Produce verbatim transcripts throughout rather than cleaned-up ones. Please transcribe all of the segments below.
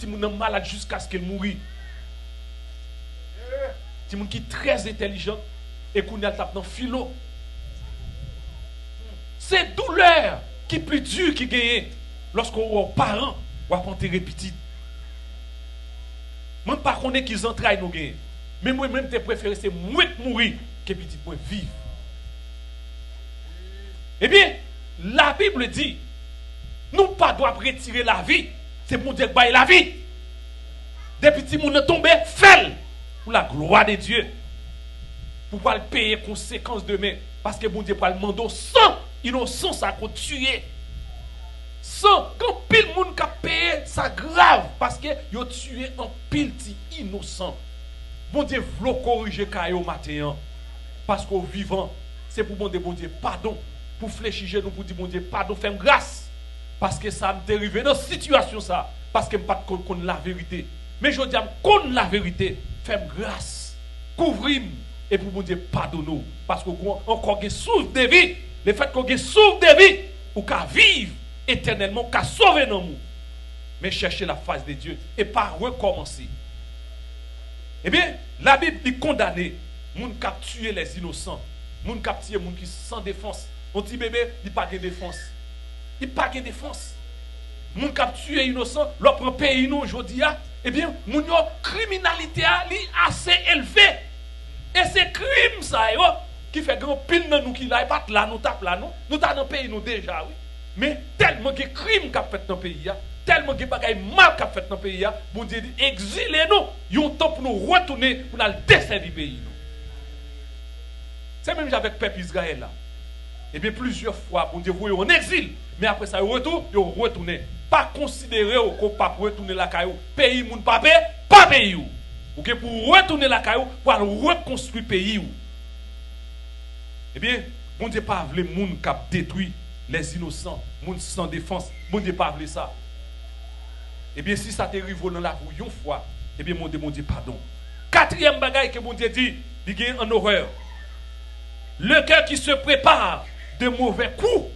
timoun nan malad jiskaske l mouri. Timoun ki trè entèlijan, e kounye a l t ap nan filo. Se doulè ki pi di ki genyen lòske w wè w paran w ap antere pitit. Mwen pa konnen ki zantray nou genyen, men mwen menm te prefere se mwen k mouri ke pitit mwen viv. Ebyen, Labib di, nou pa dwe ap retire lavi. Se Bondye k bay lavi. Depi timoun nan tonbe, fè l pou la glwa de Dye. Pou pral peye konsekans demen. Paske Bondye pral mande w san inosan sa ke w tiye. San, gen anpil moun k ap peye sa grav. Paske yo tiye anpil ti inosan. Bondye vle w korije kay ou maten an. Paske w vivan, se pou mande Bondye padon, pou flechi jenou, pou di Bondye padon, fè m gras. Paske sa m te rive nan sitiyasyon sa, paske m pa t konn, konn laverite. Men jodi a m konn laverite, fè m gras, kouvri m, epi Bondye padone w. Paske w ankò gen souf de vi. Lefètke w gen souf de vi, ou ka viv etènèlman, ou ka sove nanm ou. Men chèche la fas de Dye e pa rekòmanse. Ebyen, Labib li kondane moun k ap tiye lèzinosan, moun k ap tiye moun ki san defans. Yon ti bebe, li pa gen defans. Li pa gen defans. Moun k ap tiye inosan, lè w pran peyi nou jodi a, ebyen, moun yo, kriminalite a, li ase elve. E se krim sa yo ki fè gen anpil nan nou ki la, e pa t la nou t ap la, non. Nou ta nan peyi nou deja, wi. Men tèlman gen krim k ap fèt nan peyi a, tèlman gen bagay mal k ap fèt nan peyi a, Bondye di egzile nou yon tan pou nou retounen, pou n al desèvi peyi nou. Se menm jan avèk pèp Izrayèl la. Ebyen, plizyè fwa, Bondye voye yo ann egzil, men apre sa, yo retou-, yo retounen. Pa konsidere w ke w p ap retounen lakay ou. Peyi moun pa pe-, pa peyi w. Ou gen pou w retounen lakay ou, pou al rekonstwi peyi w. Ebyen, Bondye pa vle moun k ap detwi lèzinosan, moun san defans. Bondye pa vle sa. Ebyen, si sa te rive w nan lavi w yon fwa, ebyen, mande Bondye padon. Katriyèm bagay ke Bondye di, li gen an orè. Le cœur qui se prépare de mauvais coups.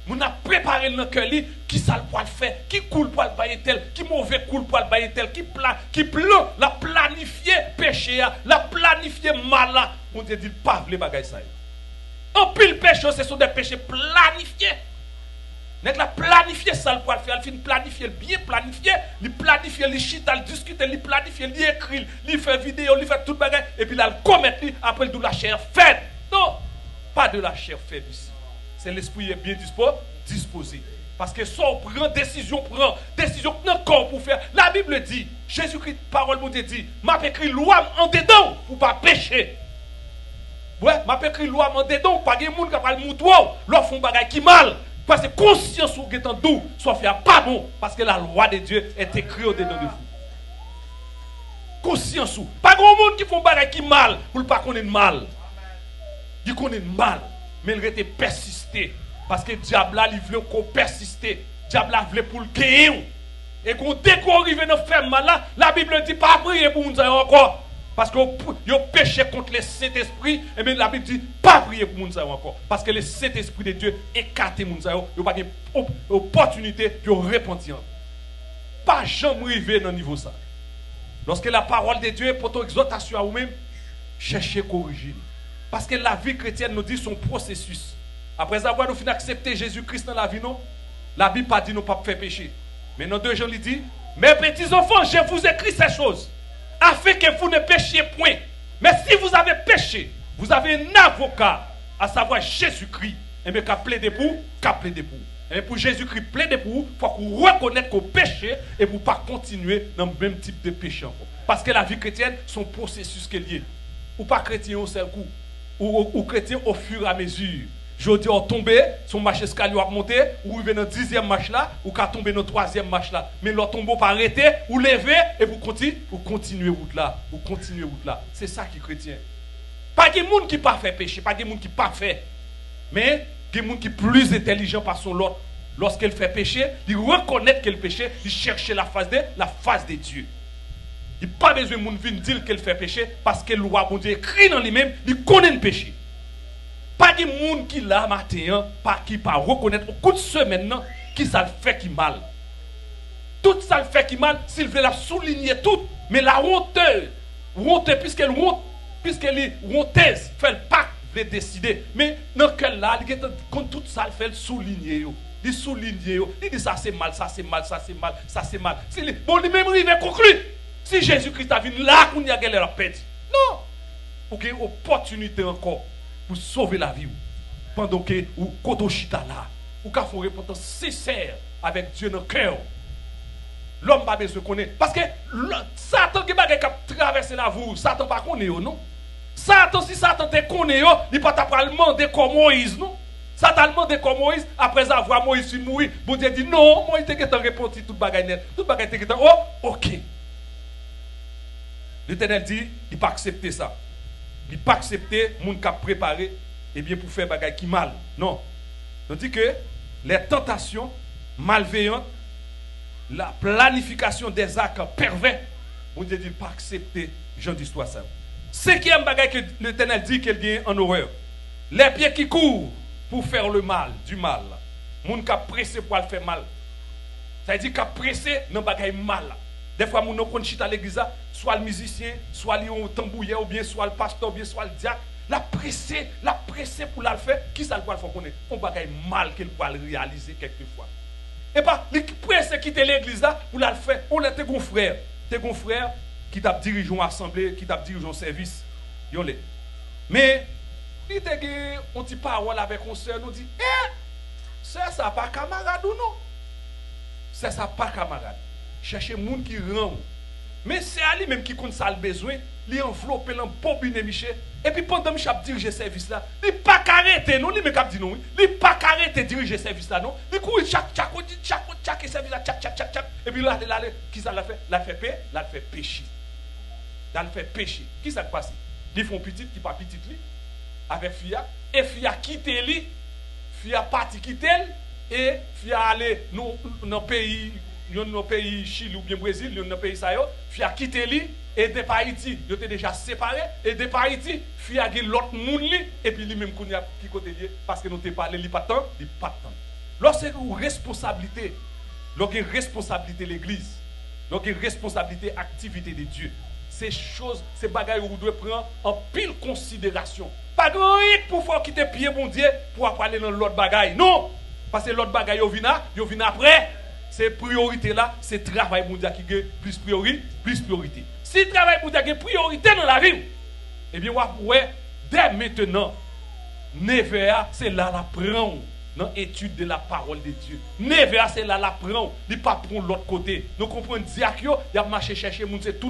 Moun ap prepare l nan kè li, ki sa l pral fè, ki kou l pral bay entèl, ki move kou l pral bay entèl, ki pla-, ki plan, l ap planifye peche a, l ap planifye mal la. Bondye di l pa vle bagay sa yo. Anpil peche yo, se son de peche planifye. Nèg la planifye sa l pral fè, l fin planifye l byen planifye, li planifye, li chita, l diskite, li planifye, li ekri, li fè videyo, li fè tout bagay, epi l al komèt li, apre l di w la chair faible. Non, pas de la chair faible ici. Se lespri byen dispo-, dispoze. Paske sa w pran, desizyon w pran, desizyon k nan kò w pou fè. Labib di, Jezikri, pawòl Bondye di, m ap ekri lwa m andedan w pou w pa peche. Wè, m ap ekri lwa m andedan w, pa gen moun k ap al moutre w lè w fè yon bagay ki mal. Paske konsyans ou gentan di w sa w fè a pa bon, paske la loi de Dieu est écrit au dedans de vous. Konsyans ou. Pa gen yon moun ki fè yon bagay ki mal pou l pa konnen l mal. Li konnen l mal, men l rete pèsiste. Paske dyab la, li vle w ke w pèsiste. Dyab la vle pou l genyen w. E gon degre w rive nan fè mal la, Labib di pa priye pou moun sa yo ankò. Paske yo, yo peche kont le Sentespri, ebyen Labib di pa priye pou moun sa yo ankò. Paske le Sentespri de Dye ekate moun sa yo, yo pa gen op-, opòtinite pou yo repanti ankò. Pa janm rive nan nivo sa. Lorsque la parole de Dieu porte egzòtasyon a ou menm, chèche korije l. Paske lavi kretyèn, nou di, se yon pwosesis. Apre avwa nou fin aksepte Jezi Kris nan lavi nou, Labib pa di nou p ap fè peche. Men nan de Jan, li di, Mes petits enfants, je vous écris ces choses, afin que vous ne péchiez point. Mais si vous avez péché, vous avez un avocat, à savoir Jésus-Christ. Enben, k ap plede pou, k ap plede pou. Enben, pou Jezikri plede pou ou, fòk ou rekonèt ke w peche epi w pa kontinye nan menm tip de peche ankò. Paske lavi kretyèn, se yon pwosesis ke l ye. Ou pa kretyen yon sèl kou. Ou, ou, ou kretyen au fur et à mesure. Jodi a, w tonbe, se yon mach eskalye w ap monte, ou rive nan dizyèm mach la, ou ka tonbe nan twazyèm mach la. Men lè w tonbe, w pa rete, ou leve, epi w konti-, ou kontinye wout la, ou kontinye wout la. Se sa ki kretyen. Pa gen moun ki pa fè peche, pa gen moun ki pa fè. Men, gen moun ki plis entèlijan pase yon lòt. Lòske l fè peche, li rekonèt ke l peche, li chèche la fas de, la fas de Dye. Li pa bezwen moun vin di l ke l fè peche, paske lwa Bondye ekri nan li menm, li konnen l peche. Pa gen moun ki la maten an, pa, ki pa rekonèt o kou de semèn nan, ki sa l fè ki mal. Tout sa l fè ki mal, si l vle, l ap soulinye tout. Men la honte, honte, piske l wont, piske li wontez, fè l pa vle deside. Men nan kè l la, li gentan konn tout sa l fè, l soulinye yo. Li soulinye yo. Li di sa se mal, sa se mal, sa se mal, sa se mal. Si li, bon, li menm rive konkli. Si Jezi Kris ta vin la kounye a, genlè l ap pèdi. Non! Ou gen opòtinite ankò pou sove lavi w. Pandan ke ou kote w chita la, ou ka fè yon repantans sensè avèk Dye nan kè w. Lòm pa bezwen konnen. Paske lò- Satan gen bagay k ap travèse lavi w, Satan pa konnen yo, non. Satan, si Satan te konnen yo, li pa ta pral mande kò Moyiz, non. Sa t al mande kò Moyiz, aprèzavwa Moyiz fin mouri, Bondye di non, Moyiz te gentan repanti tout bagay nèt. Tout bagay te gentan, oh, oke. Letènèl di, li pa aksepte sa. Li pa aksepte moun k ap prepare, ebyen, pou fè bagay ki mal. Non. Nou di ke les tentations malveillantes, la planification des actes pervers, Bondye di l pa aksepte jan distwa sa yo. Senkyèm bagay ke Letènèl di ke l gen an orè, les pieds qui courent pour faire le mal, du mal. Moun k ap prese pou al fè mal. Sa vle di k ap prese nan bagay mal. Dèfwa moun nan konn chita legliz la, swa l mizisyen, swa li yon tanbouyè, oubyen swa l pastè, oubyen swa l dyak. L ap prese, l ap prese pou l al fè. Kisa l pral fè w konnen? Yon bagay mal ke l pral reyalize kèlkefwa. Epa, li prese kite legliz la pou l al fè. Yon lè te gon frè, te gon frè ki t ap dirije yon asanble, ki t ap dirije yon sèvis. Yon lè. Men, li te gen yon ti pawòl avèk yon sè, nou di, eh, sè sa pa kamarad ou non. Sè sa pa kamarad. Chèche moun ki ran ou. Men sè a li menm ki konn sa l bezwen, li anvlope l, anbobine miche. Epi pandan miche ap dirije sèvis la, li pa ka rete non, li menm k ap di nou wi. Li pa ka rete dirije sèvis la non. Li kouri tchak, tchak, tchak, tchak, tchak, sèvis la, tchak, tchak, tchak, tchak. Epi l ale, l ale. Kisa l al fè? L al fè pe, l al fè peche. L al fè peche. Kisa k pase? Li fè yon pitit ki pa pitit li avèk fi a. E fi a kite li. Fi a pati kite l. E fi a ale nou, nan peyi, youn nan peyi Chili oubyen Brezil, youn nan peyi sa yo. Fi a kite li e depi Ayiti. Yo te deja separe. E depi Ayiti, fi a gen lòt moun li. Epi li menm kounye a ki kote l ye? Paske nou te pale, li pa t tann, li pa t tann. Lè w se yon responsablite, lè w gen responsablite legliz, lè w gen responsablite aktivite de Dye, se choz, se bagay ou dwe pran anpil konsiderasyon. Pa gen anyen k pou fè w kite pye Bondye pou w ap prale nan lòt bagay. Non! Paske lòt bagay yo vin a, yo vin apre. Se priyorite la, se travay Bondye a ki gen plis priyori, plis priyorite. Si travay Bondye a gen priyorite nan lavi w, ebyen w ap wè, dè mentenan, nevè a, se la l ap pran w nan etid de la pawòl de Dye. Nevè a, se la l ap pran w. Li pa pran w lòt kote. Nou konprann dyak yo, y ap mache chèche moun, se tout